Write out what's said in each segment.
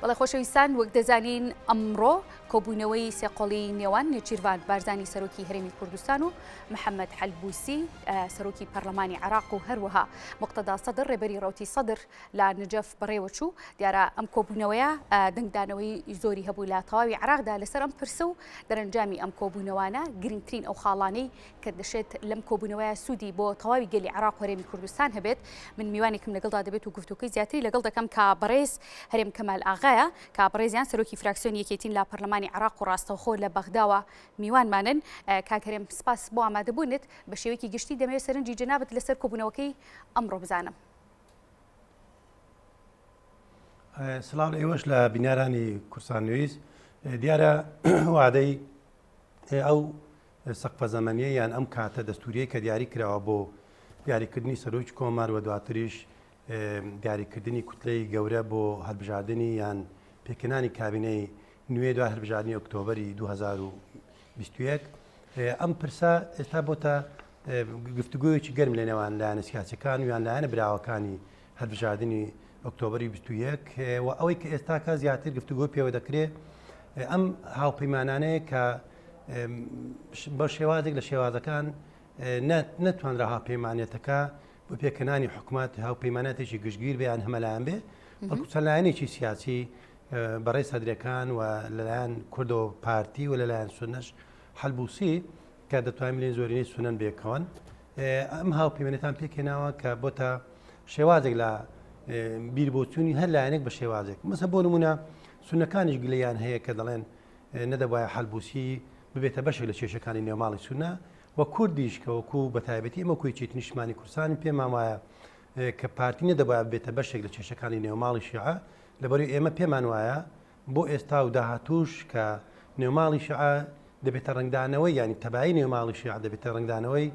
بەڵێ خۆشەویستان وەک دەزانین ئەمڕۆ کۆبوونەوەی سێقۆڵی نێوان نێچیرڤان بارزانی سەرۆکی هەرێمی کوردستان و محەممەد حەلبوسی سەرۆکی پەرلەمانی عێراق و هەروەها مقتەدا سەدر ڕێبەری ڕەوتی سەدر لە نەجەف بەڕێوەچوو دیارە ئەم کۆبوونەوەیە دەنگدانەوەی زۆری هەبوو لە تەواوی عێراقدا لەسەر ئەم پرسە و دەرەنجامی ئەم کۆبوونەوانە گرنگترین ئەو خاڵانەی کە دەشێت لەم کۆبوونەوەیە سوودی بۆ تەواوی گەلی عێراق و هەرێمی کوردستان هەبێت، من میوانێکم لەگەڵدا دەبێت و گفتوگۆی زیاتری لەگەڵ دەکەم کە بەڕێز هەرێم کەمال ئاغایە کە بەڕێزیان سەرۆکی فراکسیۆنی یەکێتین لە پەرلەمانی عێراق و ڕاستەوخۆ لە بەغداوە میوانمانن. کاک هەرێم سپاس بۆ ئامادەبوونت، بە شێوەیەکی گشتی دەمەوێت سەرنجی جەنابت لەسەر کۆبوونەوەکەی ئەمڕۆ بزانم. سڵاو لە ئێوەش لە بینارانی کوردستان نیوز. دیارە وادەی ئەو سەقفە زەمەنیە یان ئەم کاتە دەستوریەی کە دیاری کراوە بۆ دیاریکردنی سەرۆکی کۆمار و دواتریش دیاریکردنی کوتلەی گەورە بۆ هەلبژاردنی یان پێکهێنانی کابینەی نوێ دوای هەلبژاردنی ئۆکتۆبەری 2021 ئەم پرسە ئێستا بۆتە گفتوگۆیەکی گەرم لە نێوان لایەنە سیاسەکان و یان لایەنە براوەکانی هەلبژاردنی ئۆکتۆبەری 21 و ئەوەی کە ئێستاکە زیاتر گفتوگۆ پێوە دەکرێت ئەم هاوپەیمانانەیە کە بە شێوازێک لە شێوازەکان نەتوانرا هاوپەیمانێتەکە بۆ پێکەنانی حکوومەت هاوپەیماناتێکی گشتگیر بیان هەمەلایەن بێ بەڵکو چەند لایەنێکی سیاسی بەڕێ سەدرەکان و لەلایەن کوردەوە پارتی و لەلایەن سونەش حەلبوسی کە دەتوانین بلێن زۆرینەی سونەن بێکەوەن ئەم هاوپەیمانێتان پێکهێناوە کە بۆتە شێوازێک لە بیربۆچوونی هەر لایەنێک بە شێوازێک مەسە بۆ نمونە سونەکانیش گلەیان هەیە کە دەڵێن نەدەبایە حەلبوسی ببێتە بەشێک لە کێشەکانی نێوماڵی سونە و کوردیش کە وەکو بە تایبەتی ئێمە وەکو یەکێتی نیشتمانی کوردستانی پێمان وایە کە پارتی نەدەبایە ببێتە بەشێک لە کێشەکانی نێوماڵی شیعە لەبەروی ئێمە پێمان وایە بۆ ئێستا و داهاتووش کە نێوماڵی شیعە دەبێتە ڕەنگدانەوەی یانی تەبایی نێوماڵی شیعە دەبێتە ڕەنگدانەوەی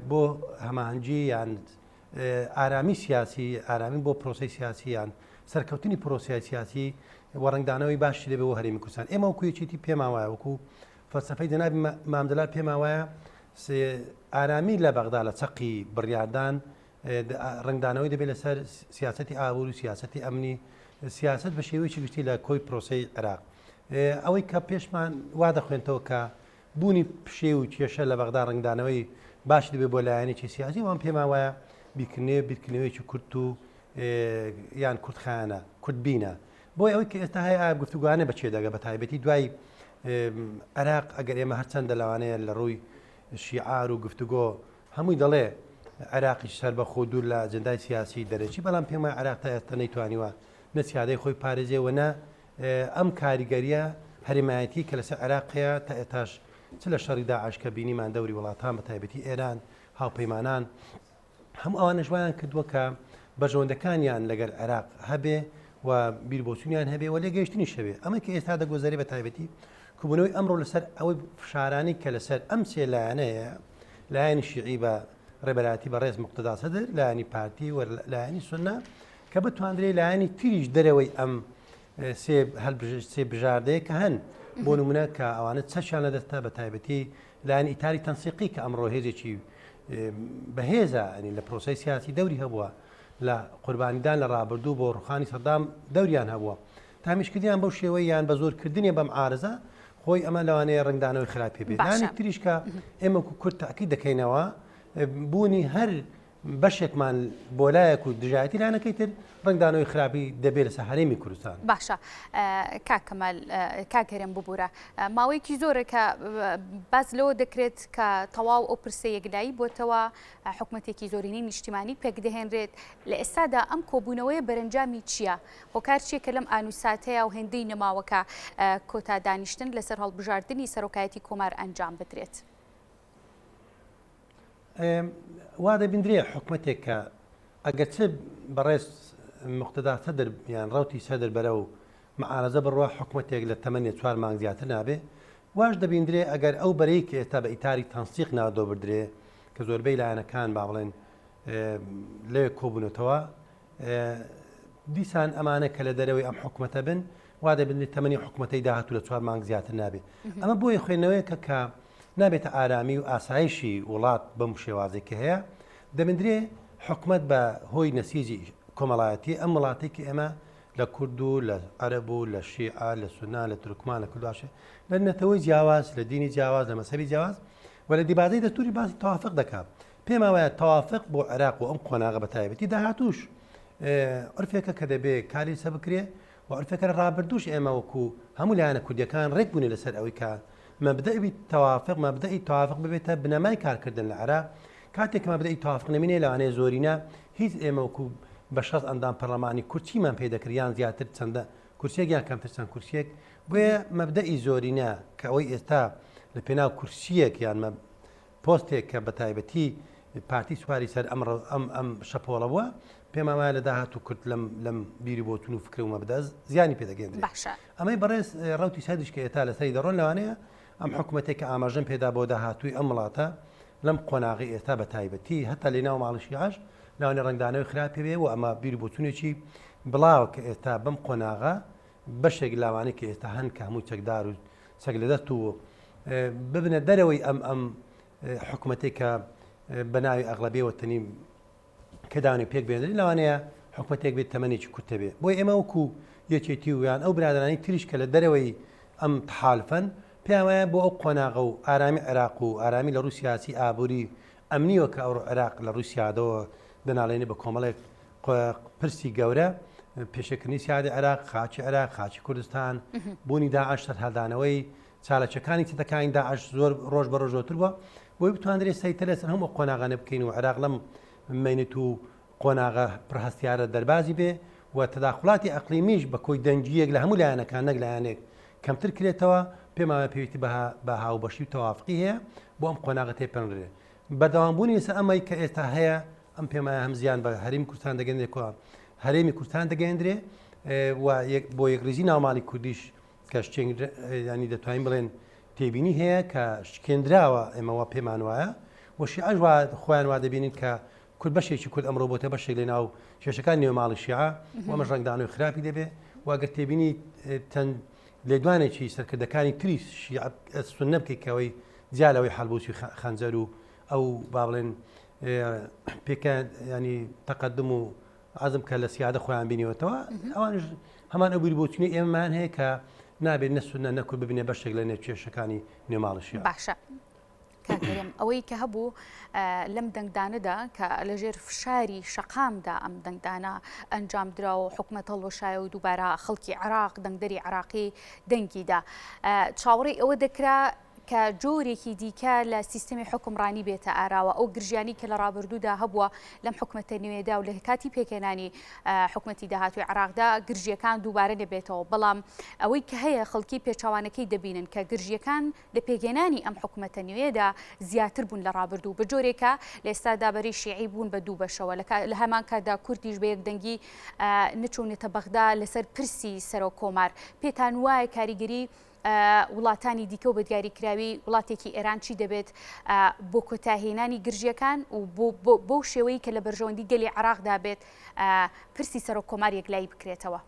بۆ هەماهەنگی یان ئارامی سیاسی ئارامی بۆ پرۆسی سیاسی یان سەرکەوتنی پرۆسیای سیاسی و ڕەنگدانەوەی باشی دەبێت بۆ هەرێمی کوردستان ئێمە وەکو یەکێتی پێمان وایە وەکو فەلسەفەی جەنابی مام جەلال پێمان وایە ئارامی لە بەغدا لە چەقی بڕیاردان ڕەنگدانەوەی دەبێت لەسەر سیاسەتی ئابوور و سیاسەتی ئەمنی سیاسەت بە شێوەیەکی گشتی لە کۆی پرۆسەی عێراق ئەوەی کە پێشمان وا دەخوێنتەوە کە بوونی پشێ و کێشە لە بەغدا ڕەنگدانەوەی باش دەبێت بۆ لایەنێکی سیاسی وان پێمان وایە بیرکردنەوە بیرکردنەوەیەکی کورت و یان کورتخایەنە کورتبینە بۆی ئەوەی کە ئێستا هەیە ئایا گفتوگوانە بە چێ دەگە بە تایبەتی دوای عێراق ئەگەر ئێمە هەرچەندە لەوانەیە لە ڕووی شیعار و گفتوگۆ هەمووی دەڵێ عێراقیش سەربەخۆ و دوور لە ئەجێندای سیاسی دەرەکی، بەڵام پێم وایە عێراق تا ئێستا نەیتوانیوە نە سیادەی خۆی پارێزێ و نە ئەم کاریگەرییە هەرێمایەتی کە لەسەر عێراق هەیە تا ئێتاش چ لە شەڕی داعش کە بینیمان دەوری وڵاتان بە تایبەتی ئێران هاوپەیمانان هەموو ئەوانەش وایان کردووە کە بەرژەوەندەکانیان لەگەر عێراق هەبێ و بیربۆچوونیان هەبێ و لێگەیشتنیش هەبێ ئەمە کە ئێستا دەگۆزەرێ بە تایبەتی کوبوونەوەی ئەمڕۆ لەسەر ئەوەی فشارانی کە لەسەر ئەم سێ لایەنەیە لایەنی شیعی بە ڕێبەرایەتی بەڕێز مقتەدا سەدر لایەنی پارتی و لایەنی سوننە کە بتواندرێ لایەنی تریش دەرەوەی ئەم سێ سێ بژاردەیە کە هەن بۆ نمونە کە ئەوانە چەکیان لە دەستە بە تایبەتی لایەن ئیتاری تەنسیقی کە ئەمڕۆ هێزێکی بەهێزە ئەنی لە پرۆسەی سیاسی دەوری هەبووە لە قوربانیدان لە ڕابردوو بۆ ڕوخانی سەدام دەوریان هەبووە تامیشکردیان بەو شێوەی یان بە زۆرکردنی بەم عارزە خۆی ئەمە لەوانەیە ڕەنگدانەوەی خراپی بێت لایەنێک تریش کە ئێمە وەکو کورد تاکید دەکەینەوە بوونی هەر بەشێکمان بۆ لایەک و دژایەتی لایەنەکەی تر ڕەنگدانەوەی خراپی دەبێت لەسەر هەرێمی کوردستان. باشە کاک کەمال کاک هەرێم ببورە ماوەیەکی زۆرە کە باس لەوە دەکرێت کە تەواو ئەو پرسە یەکلایی بۆتەوە حکومەتێکی زۆرینەی نیشتیمانی پێکدەهێنرێت لە ئێستادا ئەم کۆبوونەوەیە بەرەنجامی چییە؟ هۆکار چییە کە لەم ئان و ساتەیا و هێندەی نەماوە کە کۆتا دانیشتن لەسەر هەڵبژاردنی سەرۆکایەتی کۆمار ئەنجام بدرێت؟ وا دەبیندرێ حکومەتێک کە ئەگەر چ بەڕێز مقتەدا سەدر یان ڕەوتی سەدر بەرەو معارەزە بڕوا حکومەتێک لە تەمەنێ چوار مانگ زیاتر نابێ واش دەبیندرێ ئەگەر ئەو بەرەی کە ئێستا بە ئیتاری تەنسیق ناودەبردرێ کە زۆربەی لایەنەکان با بڵێن لەوێ کۆبوونەتەوە دیسان ئەمانە کە لە دەرەوەی ئەم حکومەتە بن وا دەبینرێت تەمەنی حکومەتەی داهاتوو لە چوار مانگ زیاتر نابێت ئەمە بۆیە خوێندنەوەیەکە کە نابێتە ئارامی و ئاسایشی وڵات بەم شێوازێک کە هەیە دەبندرێ حکومەت بە هۆی نەسیجی کۆمەڵایەتی ئەم وڵاتی کە ئێمە لە کورد و لە عەرەب و لە شیعە لە سونە لە تورکمان لە کورداشێ لە نەتەوەی جیاواز لە دینی جیاواز لە مەسەبی جیاواز و لە دیبازەی دەستوری باسی توافق دەکات پێمان وایە توافق بۆ عێراق و ئەم قۆناغە بە تایبەتی داهاتوش عرفێکە کە دەبێ کاری سە بکرێ و عرفێکە لە ڕابردووش ئێمە وەکو هەموو لایەنە کوردیەکان ڕێک بوونی لەسەر ئەوەی کە مەبدەئی توافق مەبدەئی توافق ببێتە بنەمای کارکردن لە عێراق کاتێک کە مەبدەئی توافق نەمینێ لەوانەیە زۆرینە هیچ ئێمە وەکو بە 60 ئەندام پەرلەمانی کورد چیمان پێ دەکرد یان زیاتر چەندە کورسیەک یان کەمتر چەند کورسیەک بۆیە مەبدەئی زۆرینە کە ئەوەی ئێستا لە پێناو کورسیەک یان پۆستێک کە بە تایبەتی پارتی سواری سەر ئەم ئەم ئەم شەپۆڵە بووە پێمان وایە لە داهاتوو کورد لەم لەم بیری بۆچون و فکرە و مەبدە زیانی پێدەگەێندرێت باشە ئەمەی بەڕێز ڕوتی سەدیش کە ئێتا لەسەری دەڕۆن لەوانەیە ئەم حکوومەتێک کە ئاماژەم پێدا بۆ داهاتووی ئەم وڵاتە لەم قۆناغی ئێستا بە تایبەتی هەتا لە ناو ماڵی شیعەش لەوانەیە ڕەنگدانەوەی خراپی بێ و ئەمە بیر و بۆچوونێکی بڵاوە کە ئێستا بەم قۆناغە بەشێک لاوانەی کە ئێستا هەن کە هەموو چەکدار و چەک لەدەست و ببنە دەرەوەی ئەم ئەم حکوومەتێک کە بە ناوی ئەغلبیە وەتەنی کە داوێ پێک بێنرێت لەوانەیە حکومەتێک بێت تەمەنێکی کورتە بێ بۆی ئێمە وەکو یەکێتی و یان ئەو برادرانی تریش کە لە دەرەوەی ئەم تحالفەن پێیان وایە بۆ ئەو قۆناغە و ئارامی عێراق و ئارامی لە ڕووی سیاسی ئابووری ئەمنیەوە کە ئەوڕۆ عێراق لە ڕووی سیادەوە دەناڵێنێ بە کۆمەڵێک پرسی گەورە پێشەکردنی سیادی عێراق خاکی عێراق خاکی کوردستان بوونی داعش سەرهەڵدانەوەی چالاکیەکانی چەتەکانی داعش زۆر ڕۆژ بە ڕۆژ زۆرتر بووە بۆی بتواندرێت سەیتە لەسەر هەموو قۆناغانە بکەین و عێراق لەم مەینەت و قۆناغە پڕهەستیارە دەربازی بێ و تەداخولاتی ئەقلیمیش بە کۆی دەنگییەک لە هەموو لایەنەکان نەک لایەنێک کەمتر کرێتەوە پێمان وایە پێویستی بە هاوبەشی و تەوافقی هەیە بۆ ئەم قۆناغە تێپەنرێ بەردەوامبوونی لەسەر ئەمەی کە ئێستا هەیە ئەم پێم وایە هەم زیان بە هەرێمی کوردستان دەگەیەنرێ کە هەرێمی کوردستان دەگەیەندرێ و بۆ یەکڕیزی ناوماڵی کوردیش کە ینی دەتوانین بڵێن تێبینی هەیە کە شکێنراوە ئێمە وا پێمان وایە و شیعەش وا خۆیان وا دەبینین کە کورد بەشێکی کورد ئەمڕۆ بۆتە بەشێک لە ناو کێشەکان نێو ماڵی شیعە و ئەمەش ڕەنگدانەوەی خراپی دەبێ و ئەگەر تێبینی چەند لێدوانێکی سەرکردەکانی تری شیعە سوننە بکەیت کە ئەوەی جیا لەوەی حەلبوسی خەنجەر و ئەو با بڵێن پێکە ینی تەقدم و عەزم کە لە سیادە خۆیان بینیوەتەوە ئەوانش هەمان ئەو بیربۆچونی ئێمەمان هەیە کە نابێت نە سوننە نە کورد ببینە بەشێک لە نێو کێشەکانی نێو ماڵی شیعە. باشە کاک هەرێم ئەوەی کە هەبوو لەم دەنگدانەدا کە لەژێر فشاری شەقامدا ئەم دەنگدانە ئەنجام درا و حکومەت هەڵوەشایە و دووبارە خەڵکی عێراق دەنگدەری عێراقی دەنگیدا چاوەڕێی ئەوە دەکرا کە جۆرێکی دیکە لە سیستەمی حوکمڕانی بێتە ئاراوە، ئەو گرژیانەی کە لە ڕابردوودا هەبووە لەم حکومەتە نوێدا و لە کاتی پێکهێنانی حکومەتی داهاتووی عێراقدا گرژییەکان دووبارە نەبێتەوە، بەڵام ئەوەی کە هەیە خەڵکی پێچەوانەکەی دەبینن کە گرژییەکان لە پێکهێنانی ئەم حکومەتە نوێیەدا زیاتر بوون لە ڕابردوو بە جۆرێک کە لە ئێستادا بەرەی شیعی بوون بە دوو بەشەوە لە هەمان کاتدا کوردیش بە یەکدەنگی نەچوونەتە بەغدا لەسەر پرسی سەرۆک کۆمار پێتان وایە کاریگەری وڵاتانی دیکە و بە دیاریکراوی وڵاتێکی ئێران چی دەبێت بۆ کۆتاهێنانی گرژیەکان و بەو شێوەی کە لە بەرژەوەندی گەلی عێراقدا بێت پرسی سەرۆک کۆمار یەکلایی بکرێتەوە؟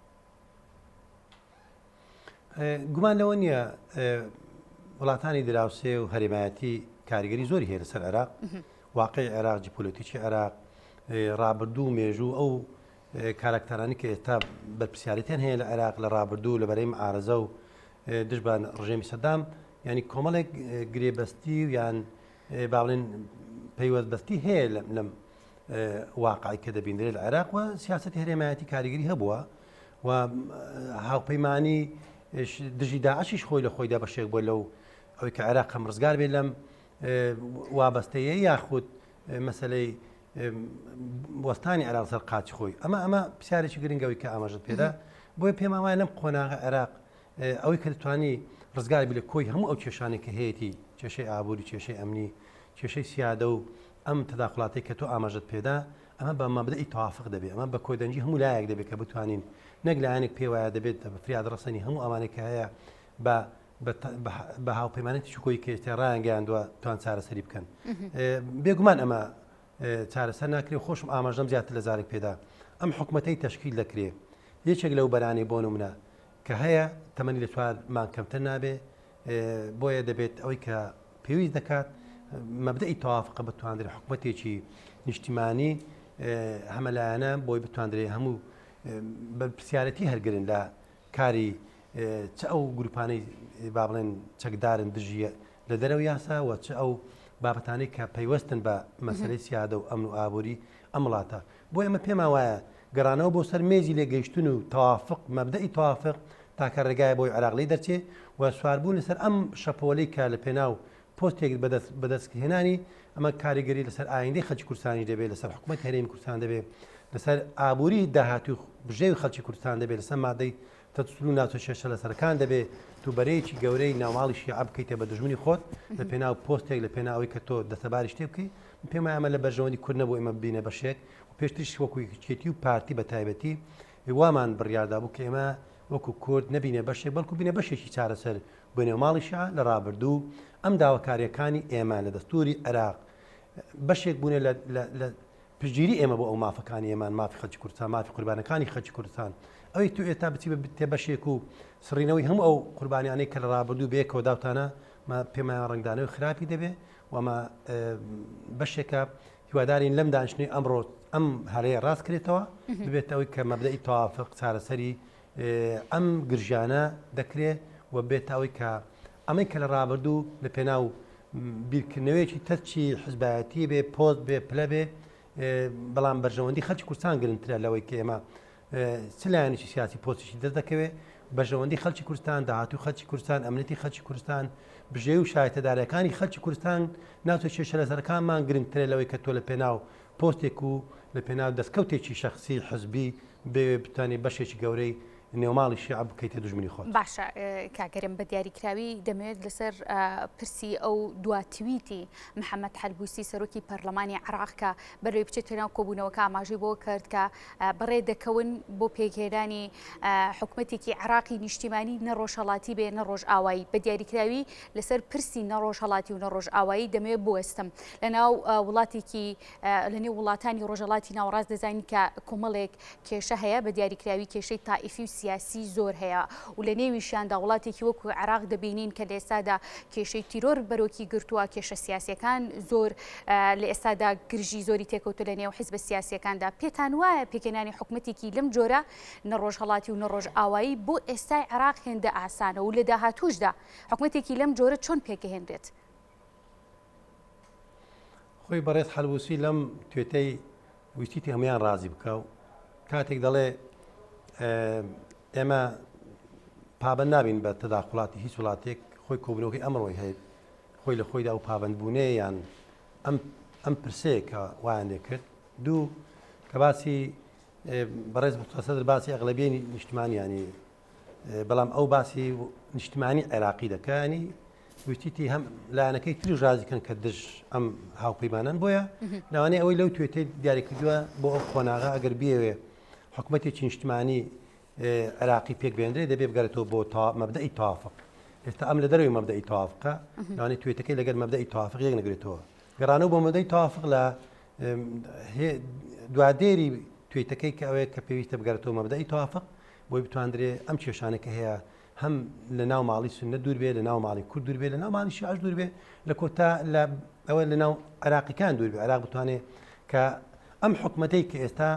گومان لەوە نییە وڵاتانی دراوسێ و هەرێمایەتی کاریگەری زۆری هەیە لەسەر عێراق واقعی عێراق جیپۆلەتیکی عێراق ڕابردوو مێژوو ئەو کاراکتەرانی کە ئێستا بەرپرسیارێتیان هەیە لە عێراق لە ڕابردوو لە بەرەی معارەزە و دژ بە ڕژێمی سەدام ینی کۆمەڵێک گرێبەستی و یان با بڵێن پەیوەستبەستی هەیە لەم واقعی کە دەبیندرێت لە عێراق و سیاستی هەرێمایەتی کاریگەری هەبووە و هاوپەیمانی دژی داعشیش خۆی لە خۆیدا بەشێک بووە لەو ئەوەی کە عێراق هەم ڕزگار بێت لەم وابەستەیە یاخود مەسلەی وەستانی عێراق سەر قاچی خۆی ئەمە ئەمە پرسیارێکی گرنگەوەی کە ئاماژت پێدا بۆیە پێمان وایە لەم قۆناغە عێراق ئەوەی کە دەتوانی ڕزگار بێت لە کۆی هەموو ئەو کێشانێک کە هەیەی کێشەی ئابووری کێشەی ئەمنی کێشەی سیادە و ئەم تەداخلاتی کە تۆ ئاماژت پێدا ئەمە بە مەبدەئی توافق دەبێت ئەمە بە کۆدەنگی هەموو لایەک دەبێت کە بتوانین نەک لایەنێک پێ وایە دەبێت بە فریاد ڕەسەنی هەموو ئەمانەی کە هەیە بە بە هاوپەیمانێتی چکۆی کە ئێستا ڕایانگەیاندووە توان چارەسەری بکەن بێگومان ئەمە چارەسەر ناکرێ خۆشم ئاماژەم زیاتر لە جارێک پێدا ئەم حکوومەتەی تەشکیل دەکرێ یەکێک لەو بەرانەی بۆ نمونە کە هەیە تەمەنی لە چوار مانگ کەمتر نابێ بۆیە دەبێت ئەوەی کە پێویست دەکات مەبدەئی تەوافقە بتواندرێت حکوومەتێکی نیشتیمانی هەمەلایەنە بۆی بتواندرێ هەموو بەرپرسیارەتی هەرگرن لە کاری چ ئەو گروپانەی با بڵێن چەکدارن دژی لە دەرەوە یاسا و چ ئەو بابەتانەی کە پەیوەستن بە مەسەلەی سیادە و ئەمن و ئابووری ئەم وڵاتە. بۆیە ئێمە پێمان وایە گەڕانەوە بۆ سەر مێزی لێکگەیشتن و تەوافق، مەبدەئی تەوافق تاکە ڕێگایە بۆی عێراق لێی دەرچێ و سواربوون لەسەر ئەم شەپۆلەی کە لە پێناو پۆستێک بەدەست بەدەستهێنانی ئەمە کاریگەری لەسەر ئایندەی خەلکی کوردستانیش دەبێت، لەسەر حکومەتی هەرێمی کوردستان دەبێت، لەسەر ئابووری داهاتووی بژێوی خەلکی کوردستان دەبێت، لەسەر مادەی تەتسل و ناوچە کێشە لەسەرەکان دەبێ تو بەرەیەکی گەورەی ناوماڵی شیعە بکەیتە بە دوژمنی خۆت لە پێناو پۆستێک لە پێناو ئەوەی کە تۆ دەستەباری شتێک بکەی من پێم وایە ئەمە لە بەرژەوەندی کورد نەبوو ئێمە ببینە بەشێک و پێشتریش وەکو یەکێتی و پارتی بە تایبەتی وامان بڕیاردا بوو کە ئێمە وەکو کورد نەبینە بەشێک بەڵکو بینە بەشێکی چارەسەر بۆ نێوماڵی شیعە لە ڕابردوو ئەم داواکاریەکانی ئێمە لە دەستوری عێراق بەشێک بوونە لە پشتگیری ئێمە بۆ ئەو مافەکانی ئێمان، مافی خەلکی کوردستان، مافی قوربانەکانی خەلکی کوردستان، ئەوەی تۆ ئێتا بچی ببتە بەشێک و سڕینەوەی هەموو ئەو قوربانیانەی کە لە ڕابردوو بەیەکەوە داوتانە، مە پێمان ڕەنگدانەوەی خراپی دەبێ و ئەمە بەشێکە هیوادارین لەم دانیشتنەی ئەمڕۆ ئەم هەلەیە ڕاست کرێتەوە، ببێتە ئەوەی کە مەبدەئی تەوافق چارەسەری ئەم گرژیانە دەکرێ و بێتە ئەوەی کە ئەمەی کە لە ڕابردوو لە پێناو بیرکردنەوەیەکی تەچی حزبایەتی بێ، پۆست بێ، پلە بێ، بەڵام بەرژەوەندی خەلکی کوردستان گرنگترە لەوەی کە ئێمە چ لایەنێکی سیاسی پۆستێکی دەست دەکەوێت، بەرژەوەندی خەلکی کوردستان، داهاتووی خەلکی کوردستان، ئەمنیەتی خەلکی کوردستان، بژێوی و شایەتەدارەکانی خەلکی کوردستان، ناوچە کێشە لەسەرەکانمان گرنگترە لەوەی کە تۆ لە پێناو پۆستێک و لە پێناو دەستکەوتێکی شەخسی حزبی بێ بتوانێت بەشێکی گەورەی نێوماڵی شیعە بکەیتە دوژمنی خۆت. باشە کاک هەرێم بە دیاریکراوی دەمەوێت لەسەر پرسی ئەو دوا تویتی محەممەد حەلبوسی سەرۆکی پەرلەمانی عێراق کە بەرەوەی بچێتە ناو کۆبوونەوەکە ئاماژەی بۆ کرد کە بەڕێ دەکەون بۆ پێکهێنانی حکومەتێکی عێراقی نیشتیمانی نە ڕۆژهەڵاتی بێ نە ڕۆژئاوایی بە دیاریکراوی لەسەر پرسی نە ڕۆژهەڵاتی و نە ڕۆژئاوایی دەمەوێت بوەستم لە ناو وڵاتێکی لە نێو وڵاتانی ڕۆژهەڵاتی ناوەڕاست دەزانین کە کۆمەڵێک کێشە هەیە، بە دیاریکراوی کێشەی تائیفی و سیاسی زۆر هەیە و لە نێویشیاندا وڵاتێکی وەکو عێراق دەبینین کە لە ئێستادا کێشەی تیرۆر بەرۆکی گرتووە، کێشە سیاسیەکان زۆر لە ئێستادا گرژی زۆری تێکەوتوە لە نێو حیزبە سیاسیەکاندا. پێتان وایە پێکهێنانی حکومەتێکی لەم جۆرە نە ڕۆژهەڵاتی و نە ڕۆژئاوایی بۆ ئێستای عێراق هێندە ئاسانە و لە داهاتووشدا حکومەتێکی لەم جۆرە چۆن پێکەهێنرێت؟ خۆی بەڕێز حەلبوسی لەم توێتەی ویستیتی هەموان ڕازی بکە و کاتێک دەڵێ ئێمە پابند نابین بە تەداخڵاتی هیچ وڵاتێک خۆی کۆبنەوەکەی ئەمڕۆی هەیە خۆی لە خۆیدا و پابندبوونێ یان ئەم ئەم پرسەیە کە وایان لێ کرد دوو کە باسی بەڕێز مقتەدا سەدر باسی ئەغلەبیەی نیشتمانیانی بەڵام ئەو باسی نیشتمانی عێراقی دەکانی ویستیتی هەم لایەنەکەی تریش رازی کەن کە دژ ئەم هاوپەیمانان بۆیە لەوانەیە ئەوەی لەو توێتەی دیاری کردووە بۆ ئەو قۆناغە ئەگەر بیەوێ حکوومەتێکی نیشتمانی عێراقی پێک بێنرێ دەبێ بگەرێتەوە بۆ مەبدەئی تەوافق ئێستا ئەم لە دەرەوەی مەبدەئی تەوافقە لەوانەیە توێتەکەی لەگەر مەبدەئی تەوافق یەک نەگرێتەوە گەڕانەوە بۆ مەبدەئی تەوافق لە دوادێری توێتەکەی کە ئەوەیە کە پێویستە بگەرێتەوە مەبدەئی تەوافق بۆی بتواندرێ ئەم کێشانە کە هەیە هەم لە ناو ماڵی سوننە دوور بێ، لە ناو ماڵی کورد دوور بێ، لە ناو ماڵی شیعەش دوور بێ، لە کۆتا لە ئەوە لە ناو عێراقیەکان دوور بێ، عێراق بتوانێ کە ئەم حکومەتەی کە ئێستا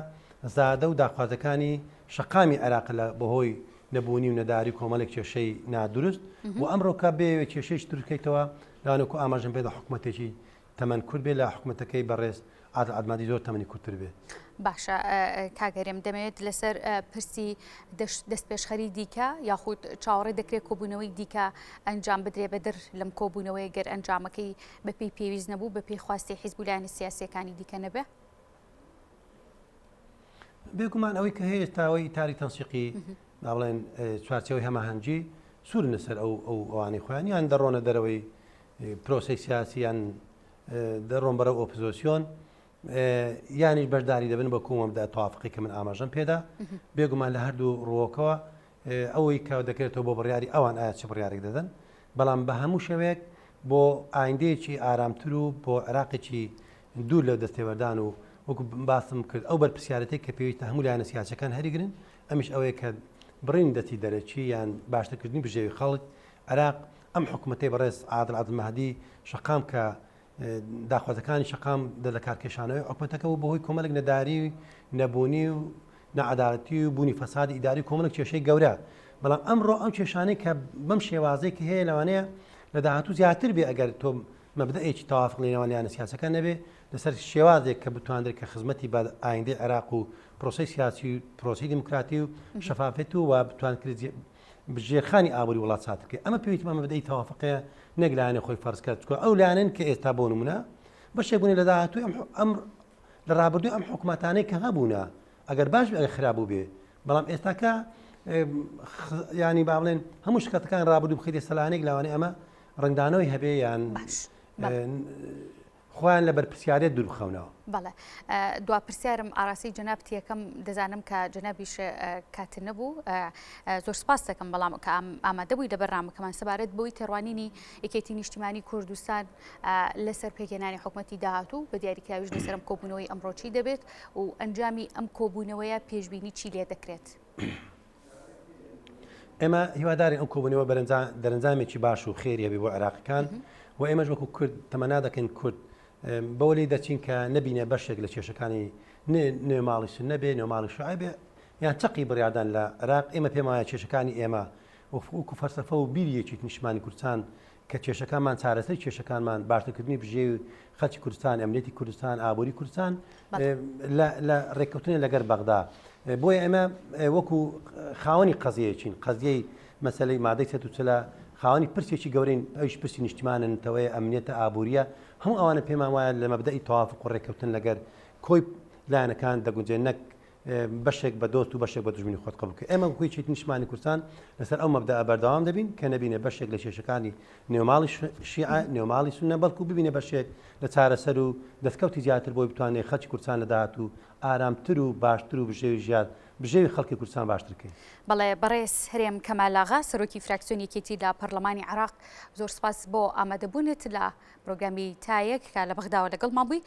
زادە و داخوازەکانی شەقامی عێراق لە بەهۆی نەبوونی و نەداری کۆمەڵێک کێشەی نادروست و ئەمڕۆکە بێ کێشەیش دروست بکەیتەوە لەوانەکو ئاماژەم پێدا حکومەتێکی تەمەن کورت بێ لە حکومەتەکەی بەڕێز عادل عەبدولمەهدی زۆر تەمەنی کورتتر بێ. باشە کاک هەرێم دەمەوێت لەسەر پرسی دەستپێشخەری دیکە یاخود چاوەڕێ دەکرێت کۆبوونەوەی دیکە ئەنجام بدرێ بەدەر لەم کۆبوونەوەی گەر ئەنجامەکەی بەپێی پێویست نەبوو بەپێی خواستی حیزب و لایەنە سیاسیەکانی دیکە نەبێ؟ بێگومان ئەوەی کە هەیە تاوەی تاری تەنسیقی با بڵێن چوارچێوەی هەماهەنگی سوورن لەسەر ئەو ئەو ئەوانەی خۆیان یان دەڕۆنە دەرەوەی پرۆسەی سیاسی یان دەڕۆن بەرەو ئۆپۆزۆسیۆن یانیش بەشداری دەبن بە کۆمەمدا توافقی کە من ئاماژەم پێدا بێگومان لە هەردوو ڕووەکەوە ئەوەی کە دەکرێتەوە بۆ بڕیاری ئەوان ئایا چ بڕیارێک دەدەن بەڵام بە هەموو شێوەیەک بۆ ئایندەیەکی ئارامتر و بۆ عێراقێکی دوور لە دەستێوەردان و وەکو باسم کرد ئەو بەرپرسیارەتی کە پێویستە هەموو لایەنە سیاسەکان هەریگرن ئەمیش ئەوەیە کە بڕین دەستی دەرەکی یان باشترکردنی بژێوی خەڵک عێراق ئەم حکومەتەی بەڕێز عادل عەبدولمەهدی شەقام کە داخوازەکانی شەقام دە لە کارکێشانەوەی حکومەتەکە بوو بەهۆی کۆمەڵێک نەداری و نەبوونی و نەعەدالەتی و بوونی فەسادی ئیداری و کۆمەڵێک کێشەی گەورە بەڵام ئەمڕۆ ئەم کێشانەی کە بەم شێوازەی کە هەیە لەوانەیە لە داهاتوو زیاتر بێ ئەگەر تۆ مەبدەئێکی تەوافق لە نێوان لایەنە سیاسەکان نەبێ لەسەر شێوازێک کە بتواندرێت کە خزمەتی بە ئایندەی عێراق و پرۆسەی سیاسی و پرۆسەی دیموکراتی و شەفافێت و و بتوانکرێت ژێرخانی ئابووری وڵات ساتر بکەی ئەمە پێویستی بە مەبدەئی تەوافقەیە نەک لایەنە خۆی فەرز کات چونکە ئەو لایەنەن کە ئێستا بۆ نمونە بەشێک بوون لە داهاتووی ئەم ئەم لە ڕابردووی ئەم حکومەتانەی کە هەبوونە ئەگەر باش بێ ئەگەر خراپ بوو بێ بەڵام ئێستاکە ینی با بڵێن هەموو شکاتەکان ڕابردوو بخیتە سەلانێک لاوانەیە ئەمە ڕنگدانەوەی هەبێ یان خۆیان لە بەرپرسیارێت دوور بخەونەوە. بەڵێ دوا پرسیارم ئاراستەی جەنابت یەکەم دەزانم کە جەنابیش کات نەبوو زۆر سپاس دەکەم بەڵام کە ئامادە بووی لە بەرنامەکەمان سەبارەت بۆی تێڕوانینی یەکێتی نیشتیمانی کوردستان لەسەر پێکهێنانی حکومەتی داهاتوو بە دیاریکراویش لەسەر ئەم کۆبوونەوەی ئەمڕۆ چی دەبێت و ئەنجامی ئەم کۆبوونەوەیە پێشبینی چی لێ دەکرێت؟ ئێمە هیوادارین ئەم کۆبوونەوە دەرەنجامێکی باش و خێری هەبێ بۆ عێراقیەکان و ئێمەش وەکو کورد تەمەنا دەکەین کورد بەوە لێی دەچین کە نەبینە بەشێک لە کێشەکانی نێوماڵی سوننە بێ نێوماڵی شیعە بێ یان چەقی بڕیاردان لە عێراق ئێمە پێمان وایە کێشەکانی ئێمە وەکو فەلسەفە و بیری یەکێتی نیشتمانی کوردستان کە کێشەکانمان چارەسەری کێشەکانمان باشترکردنی بژێوی خەلکی کوردستان ئەمنیەتی کوردستان ئابووری کوردستان لە ڕێککەوتنە لەگەر بەغدا بۆیە ئێمە وەکو خاوەنی قەزیەیەکین قەزیەی مەسەلەی مادەی 140 خاوەنی پرسێکی گەورەین ئەویش پرسی نیشتیمانە نەتەوەیە ئەمنیەتە ئابووریە هەموو ئەوانە پێمان وایە لە مەبدەئی تەوافق و ڕێککەوتن لەگەر کۆی لایەنەکان دەگونجێن نەک بەشێک بە دۆست و بەشێک بە دوژمنی خۆت قبوڵ بکەی. ئێمە وەکو یەکێتی نیشتمانی کوردستان لەسەر ئەو مەبدەئە بەردەوام دەبین کە نەبینە بەشێک لە کێشەکانی نێوماڵی شیعە، نێوماڵی سوننە، بەڵکو ببینە بەشێک لە چارەسەر و دەستکەوتی زیاتر بۆی بتوانێت خەڵکی کوردستان لە داهاتوو ئارامتر و باشتر و بژێوی ژیان بژێوی خەڵکی کوردستان باشتر بکەین. بەڵێ بەڕێز هەرێم کەمال ئاغا سەرۆکی فراکسیۆنی یەکێتی لە پەڕلەمانی عێراق زۆر سوپاس بۆ ئامادەبوونت لە پرۆگرامی تایەک کە لە بەغداوە لەگەڵمان بووی.